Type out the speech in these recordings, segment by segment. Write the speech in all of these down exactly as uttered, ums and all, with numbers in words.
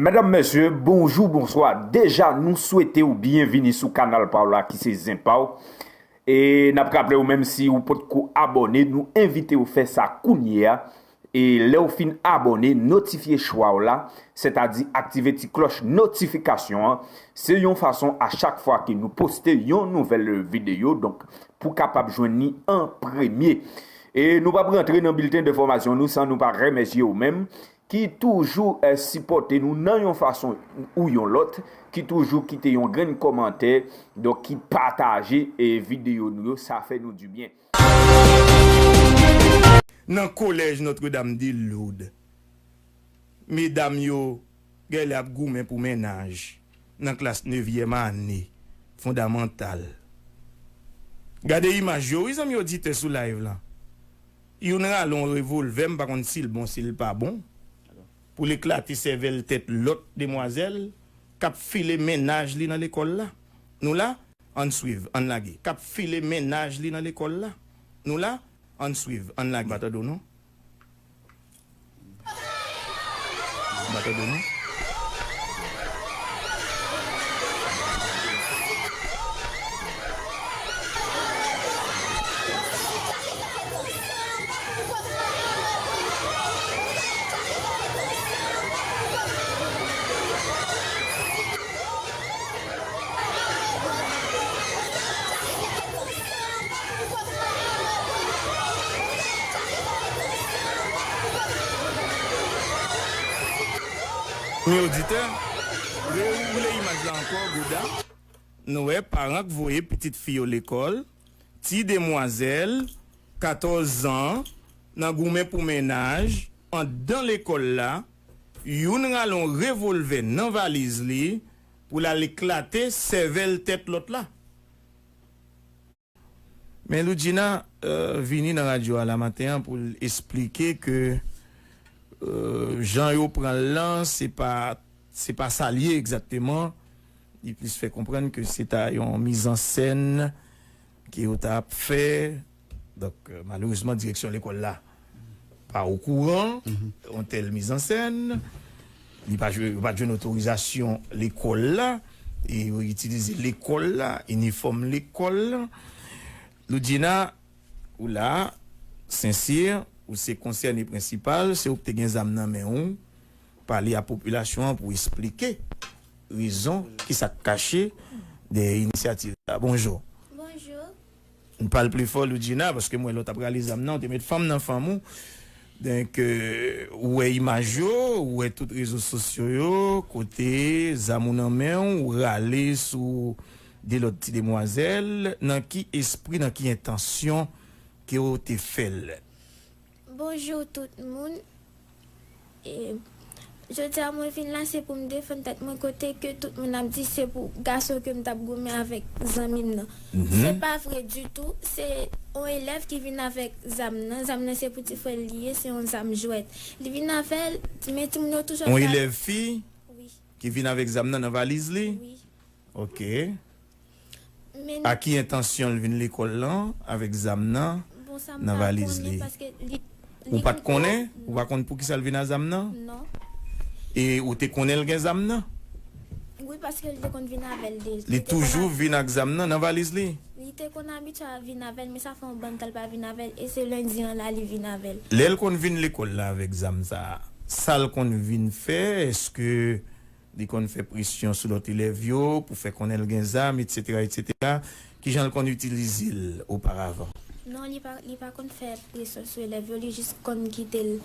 Medam, mesye, bonjou, bonswa. Deja, nou swete w byenvini sou kanal pa w la ki se Zen pa w. E n ap raple w, menm si w potko abòne, nou envite w fè sa kounye a. E lè w fin abòne, notifye chwa w la, sètadi aktive ti klòch notifikasyon an. Se yon fason a chak fwa ke nou poste yon nouvèl videyo, donk pou w kapab jwenn li an premye. E nou p ap rantre nan bilten de fòmasyon nou san nou pa remèsye w menm ki toujou, eh, sipòte nou nan yon fason ou yon lòt, ki toujou kite yon grenn kòmantè, donk ki pataje, eh, videyo nou yo, sa fè nou dibyen. Nan kolèj Notre Dame de Lourdes, medam yo genlè ap goumen pou mennaj nan klas nevyèm ane fondamantal. Gade imaj yo, wi, zanmi oditè sou live lan. Youn rale yon revolvè, m pa konn si l bon, si l pa bon, pou l eklate sèvèl tèt lòt demwazèl k ap file mennaj li nan lekòl la. Nou la, ann swiv, ann lage. K ap file mennaj li nan lekòl la. Nou la, ann swiv, ann lage. M pa tande w non. M pa tande w non. Men oditè, rewoule imaj la ankò, Gouda. Nou wè paran k voye pitit fi yo lekòl, ti demwazèl, katòz zan, nan goumen pou mennaj, anndan lekòl la, youn rale yon revolvè nan valiz li pou l al eklate sèvèl tèt lòt la. Men Loudjina, euh, vini nan radyo a la maten an pou l esplike ke, euh, jan yo pran l lan, se pa, se pa sa l ye egzakteman. Li plis fè konprann ke se ta yon mizansèn ke yo t ap fè. Donk, euh, malerezman, direksyon lekòl la pa okouran yon tèl mizansèn. Li pa jwe, yo pa t jwenn otorizasyon lekòl la. E yo itilize lekòl la, inifòm lekòl la. Loudjina, ou la, Sensir, ou se konsène prensipal, se ou ki te gen zam nan men ou, pale a popilasyon an pou esplike rezon ki sa k kache dèyè inisyativ la. Bonjou. Bonjou. N pale pli fò, Loudjina, paske m wè lè w t ap rale zam nan, ou te met fanm nan fanm ou. Donk, euh, ou wè imaj yo, ou wè tout rezo sosyo yo, kote zam ou nan men w, ou rale sou de lòt ti demwazèl, nan ki espri, nan ki entansyon ke w te fè l? Bonjou tout moun. E, jodi a mwen vin la, se pou m defann tèt mwen, kote ke tout moun ap di se pou gason ke m t ap goumen avèk zanmi m nan. Mhm. Se pa vre ditou. Se yon elèv ki vin avèk zam nan. Zam nan se pou ti frè l li ye, se yon zam jwèt. Li vin avè l, men timoun yo toujou ap... Yon elèv fi ki vin avèk zam nan nan valiz li? Wi. Ok. Men a ki entansyon l vin lekòl lan avèk zam nan nan valiz li? Ou pa t konnen? Ou pa konn poukisa l vin ak zam nan? Non. E ou te konnen l gen zam nan? Wi, paske li te konn vin avè l deja. Li toujou vin ak zam nan nan valiz li? Li te konn abitye a vin avè l, men sa fè yon bann tan l pa vin avè l, e se lendi an la li vin avè l. Lè l konn vin lekòl la avèk zam sa, sa l konn vin fè? Èske li konn fè presyon sou lòt elèv yo pou fè konnen l gen zam, etsetera, etsetera? Kijan l konn itilize l oparavan? Non, li pa, li pa konn fè presyon sou elèv yo, li jis konn kite l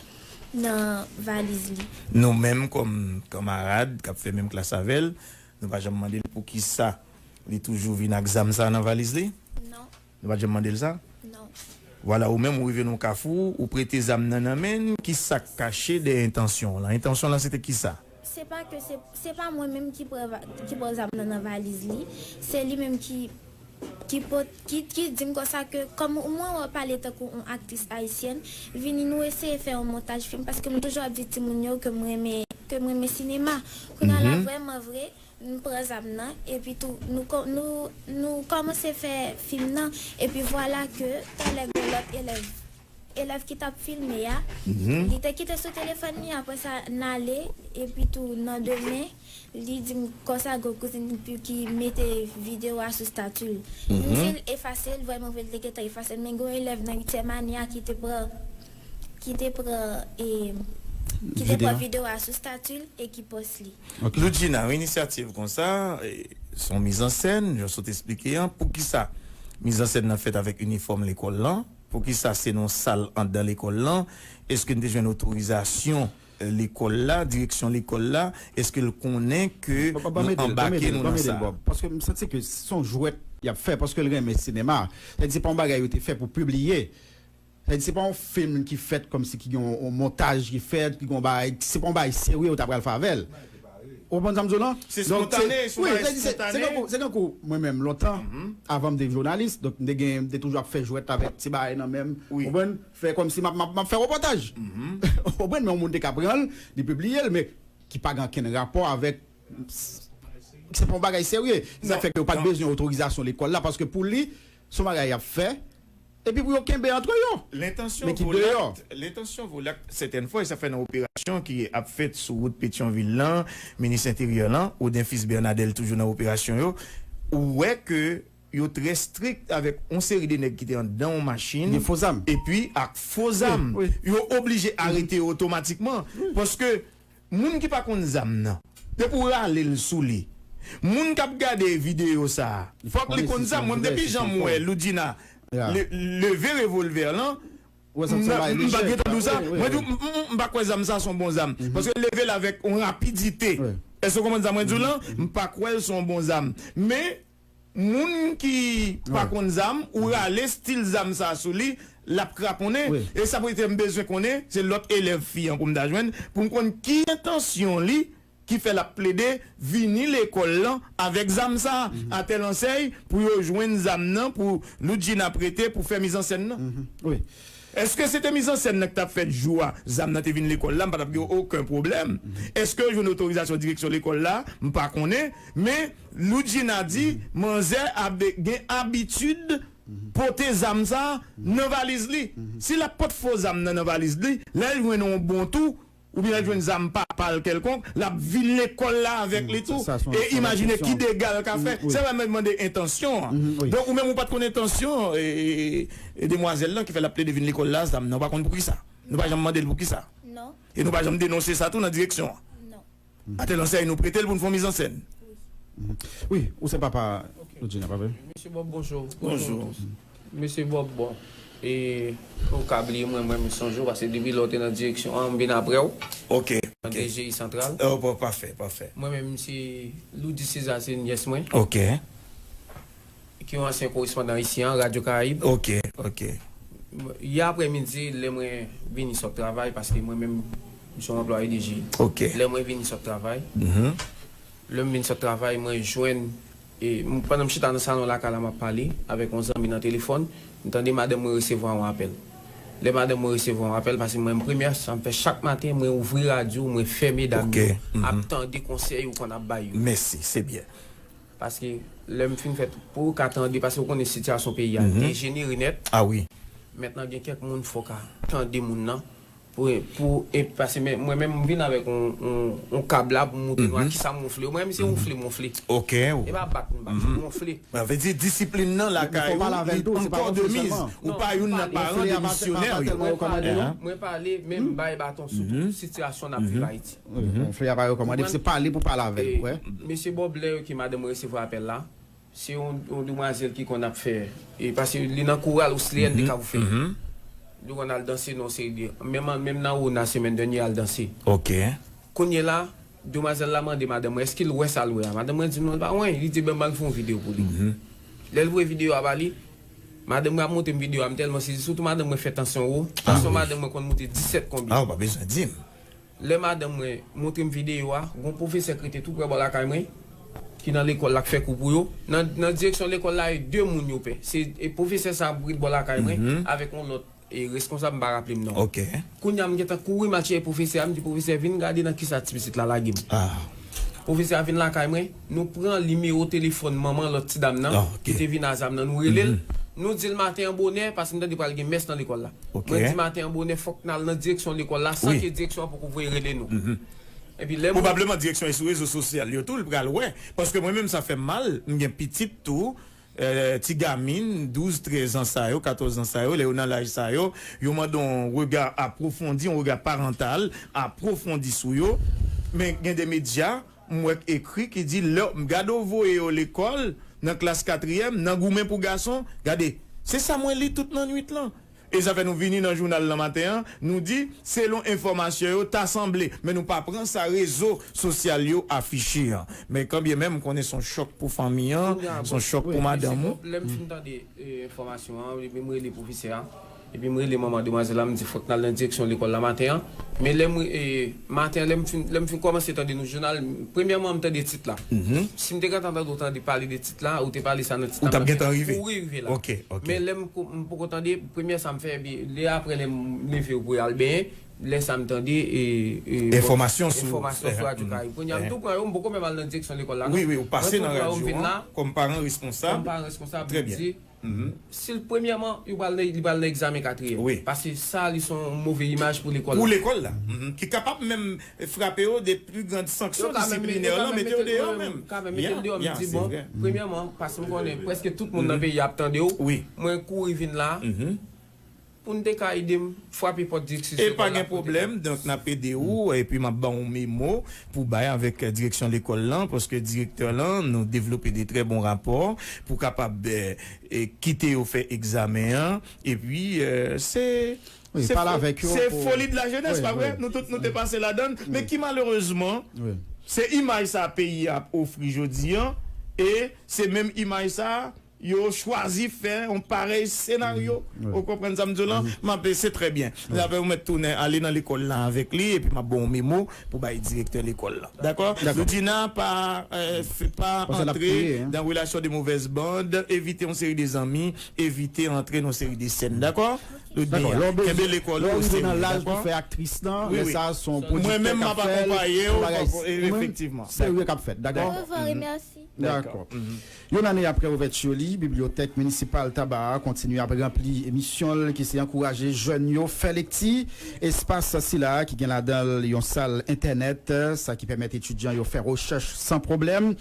nan valiz li. Nou menm, kòm kanmarad k ap fè menm klas avè l, nou pa janm mande l poukisa li toujou vin ak zam sa nan valiz li? Non. Nou pa t janm mande l sa? Non. Vwala, ou menm, ou rive nan yon kafou, ou prete zam nan nan men l, ki sa k kache dèyè entansyon w lan? Entansyon w lan, se te ki sa? Se pa ke se, se pa mwen menm ki pran va-, ki pran zam nan nan valiz li, se li menm ki, ki pot-, ki, ki di m konsa ke, kòm mwen wè w pale tankou yon aktris ayisyèn, vini nou eseye fè yon montaj fim, paske m toujou ap di timoun yo ke m renmen, ke m renmen sinema. Kounye a la, vrèman vre, nou pran zam nan, epi tou, nou kò-, nou, nou kòmanse fè fim nan, epi vwala ke talè gen lòt elèv. Elèv ki t ap filme a, li te kite sou telefòn li, apre sa n ale, epi tou nan demen, li di m konsa gen yon kouzin li ki mete videyo a sou stati l. M di l efase l, vrèman vre, l te gentan efase l, men gen yon elèv nan uityèm ane a ki te pran, ki te pran, e, ki te pran videyo a sou stati l e ki pòs li. Loudjina, yon inisyativ konsa, e, se yon mizansèn, jan w sot esplike an, poukisa mizansèn nan fèt avèk inifòm lekòl lan? Poukisa se nan sal anndan lekòl lan? Èske n te jwenn otorizasyon lekòl la, direksyon lekòl la? Èske l konnen ke nou anbake nou nan sa? Paske m santi ke se yon jwèt y ap fè, paske l renmen sinema. Sa di se pa yon bagay yo te fè pou pibliye. Sa di se pa yon fim ki fèt kòmsi ki gen yon montaj ki fèt, ki gen yon bagay, se pa yon bagay serye yo ta pral fè avè l. Ou konprann sa m di w lan? Se spontane, se yon bagay spontane. Se tankou mwen menm lontan, avan m te jounalis, donk m te gen, m te toujou ap fè jwèt avèk ti bagay nan men m. Ou konprann? Fè kòmsi m ap, m ap, m ap fè repòtaj. Ou konprann? Men yon moun te ka pran l, li pibliye l, men ki pa gen okenn rapò avèk, se pa yon bagay serye. Se sa k fè ke yo pa t bezwen otorizasyon lekòl la, paske pou li, se yon bagay y ap fè, epi pou yo kenbe antre yo. Men ki deyò. Lentansyon volat, sètèn fwa, e sa fè nan operasyon ki ap fèt sou wout Petyonvil lan, minis enteryè lan, Audin Fils Bernadel toujou nan operasyon yo, ou wè ke yo trè strik avèk yon seri de nèg ki te anndan yon machin, epi ak fo zam. Yo oblije arete yo otomatikman, paske moun ki pa konn zam nan, depi w rale l sou li, moun k ap gade videyo sa a, fòk li konn zam. Mwen, depi jan m wè Loudjina leve revòlvè lan, m pa t gentan di w sa. Mwen di w, m pa kwè zam sa se yon bon zam. Paske l leve l avèk yon rapidite. Èske w konprann sa mwen di w lan? M pa kwè l se yon bon zam. Men, moun ki pa konn zam, ou rale stil zam sa sou li, l ap kraponnen. E sa pou te m bezwen konnen, se lòt elèv fi an pou m ta jwenn, pou m konn ki entansyon li ki fè l ap plede vini lekòl lan avèk zam sa a, atèl ansèy pou yo jwenn zam nan pou Loudjina prete pou fè mizansèn nan. Èske se te mizansèn nan ki t ap fèt jou a zam nan te vin lekòl la, m pa t ap gen okenn pwoblèm? Èske yo jwenn otorizasyon direksyon lekòl la? M pa konnen, men Loudjina di manzè ap gen abitid pote zam sa a nan valiz li. Si l ap pot fo zam nan nan valiz li, lè l jwenn yon bon tou, oubyen l jwenn zam papa l kèlkonk, l ap vin lekòl la avèk li tou. E imajine ki dega l ka fè. Se pa menm mande entansyon an. Donk, ou menm ou pa t konn entansyon demwazèl lan ki fè l ap plede vin lekòl la, zam nan, ou pa konn poukisa. Nou pa janm mande l poukisa. E nou pa janm denonse sa tou nan direksyon an. Atèl ansèy nou prete l pou n fè yon mizansèn. Wi, ou se papa Loudjina, pa vre? Mesye Bob, bonjou. Bonjou. Mesye Bob, bon, e ou ka bliye mwen, mwen menm se yon jou, paske depi lè w te nan direksyon an, m vin apre w. Ok, ok. Nan D G I Santral. Oh, pafè, pafè. Mwen menm se Loudy César, se nyès mwen. Ok. Ki yon ansyen korespondan isi an, Radyo Karayib. Ok, ok. Yè aprèmidi, lè mwen vini sot travay, paske mwen menm, m se yon anplwaye D G I. Ok. Lè mwen vini sot travay, lè m vin sot travay, mwen jwenn, e, m, pandan m chita nan salon lakay la, m ap pale avèk yon zanmi nan telefòn, m tande madanm mwen resevwa yon apèl. Lè madanm mwen resevwa yon apèl, paske mwen, premyè sa m fè chak maten, mwen ouvri radyo, mwen fèmen dam yo, ap tande konsèy ou konn ap bay yo. Mèsi, se byen. Paske lè m fin fè tout, pou ou ka tande, paske ou konnen sitiyasyon peyi a dejenere nèt. A wi. Mentnan gen kèk moun fò w ka tande moun nan. Pou, pou, e, paske men, mwen menm m vin avèk yon, yon, yon kab la pou m montre nou a kisa m wonfle. Mwen menm se wonfle m wonfle. Ok. E pa bat m bat, m wonfle. Sa vle di disiplin nan lakay ou, li ankò de miz. Ou pa youn nan paran de misyonè yo. Mwen pale, men m bay baton sou tout sitiyasyon n ap viv Ayiti. Wi, konfli a pa rekòmande, se pale pou pale avè l, ou kwè? Mesye Bob, lè ke madanm mwen resevwa apèl la, se yon, yon demwazèl ki konn ap fè, e, paske li nan koral Osleyèn, li ka pou fè. Li konn al danse nan yon seri de, menm, menm nan Wona semèn dènye al danse. Ok. Kounye la, demwazèl la mande madanm mwen èske l wè sa l wè a. Madanm mwen di non, l pa wè anyen. Li di, "Ban m, ban m fè yon videyo pou li." Lè l voye videyo a ba li, madanm mwen ap montre m videyo a, m tèlman sezi, sitou madanm mwen fè tansyon wo, tansyon madanm mwen konn monte disèt konbyen. Ah, ou pa bezwen di m. Lè madanm mwen montre m videyo a, gon pwofesè k rete tou prè bò lakay mwen, ki nan lekòl la k fè kou pou yo. Nan, nan direksyon lekòl la, e de moun yo pè. Se, e pwofesè sa a k ret bò lakay mwen, avèk yon lòt, e, reskonsab, m pa raple m non. Ok. Kounye a, m gentan kouri matche e pwofesè a, m di, "Pwofesè, vin gade nan kisa ti pitit la lage m." Ah. Pwofesè a vin lakay mwen, nou pran nimewo telefòn manman lòt ti dam nan, ki te vin a zam nan, nou rele l. Nou di l maten an bonè, paske m tande pral gen mès nan lekòl la. Mwen di maten an bonè, fòk n al nan direksyon lekòl la, san ke direksyon an poko voye rele nou. Epi lè m Pwobableman direksyon e sou rezo sosyal yo tou, l pral wè. Paske mwen menm, sa fè m mal, m gen pitit tou, eh, ti gamin, douz, trèz an sa yo, katòz an sa yo, lè yo nan laj sa yo, yo mande yon rega apwofondi, yon rega parantal apwofondi sou yo. Men gen de medya, m wè k ekri ki di, lè m gade w voye yo lekòl, nan klas katriyèm, nan goumen pou gason, gade, se sa mwen li tout nan nwit lan. E sa fè nou vini nan jounal lan maten an, nou di, selon enfòmasyon yo, ta sanble, men nou pa pran sa rezo sosyal yo afiche an. Men kanbyen menm, m konnen se yon chòk pou fanmi an, se yon chòk pou madanm ou. Lè m fin tande, eh, enfòmasyon an, epi m rele pwofesè a, epi m rele manman demwazèl la, m di, fòk n al nan direksyon lekòl la maten an. Men lè m, eh, maten an, lè m fin, lè m fin kòmanse tande nou jounal, premyèman, m tande tit la. Si m te gentan tande w tande pale de tit la, ou te pale sa nan tit la, m t ap gentan kouri rive la. Men lè m ko- m poko tande, premyè sa m fè, epi lè apre lè m leve pou al benyen, lè sa m tande, e, e, enfòmasyon sou enfòmasyon sou Radyo Karayib. Kounye a, m tou pran yo, m poko menm al nan direksyon lekòl la, non. Wi, wi, ou pase nan radyo an kòm paran responsab. Kòm paran responsab, m di, si l premyèman, li pral nan, li pral nan egzamen katriyèm. Paske sa, li se yon move imaj pou lekòl la. Pou lekòl la. Ki kapab menm frape yo de pli grand sanksyon disiplinè lan, mete yo deyò menm. Yo ka menm mete l deyò, m di, bon, premyèman, paske m konnen prèske tout moun nan peyi a ap tande w. Mwen kouri vin la. Pou n te ka ede m frape pòt direksyon lekòl la. E pa gen pwoblèm, donk n ap ede ou, epi m ap ba w yon memo pou bay avèk, eh, direksyon lekòl lan, paske direktè lan, nou devlope de trè bon rapò pou kapab, eh, eh, kite yo fè egzamen an, epi, eh, se, se fo-, se foli de la jenès, pa vre? Nou tout, nou te pase ladan l, men ki malerezman, se imaj sa peyi a ap ofri jodi an, e se menm imaj sa, yo chwazi fè yon parèy senaryo. Ou konprann sa m di w lan? M ap, se trè byen. Apre ou mèt tounen ale nan lekòl la avèk li, epi m ap ba w yon memo pou bay direktè lekòl la. Dakò? Loudjina, pa, eh, f- pa antre nan relasyon de mauvaise bande, evite yon seri de zanmi, evite antre nan yon seri de sèn. Dakò? Loudjina, kenbe lekòl ou, o serye. Dakò. Lè w rive nan laj pou fè aktris lan, lè sa a se yon pwodiktè k ap fè l, yon bagay, efektivman, serye k ap fèt. Dakò? Dakò. Yon ane apre ouvèti li, Bibliyotèk Minisipal Taba a kontinye ap ranpli misyon l ki se ankouraje jèn yo fè lekti. Espas sila a ki gen ladan l yon sal entènèt, sa ki pèmèt etidyan yo fè rechèch san pwoblèm.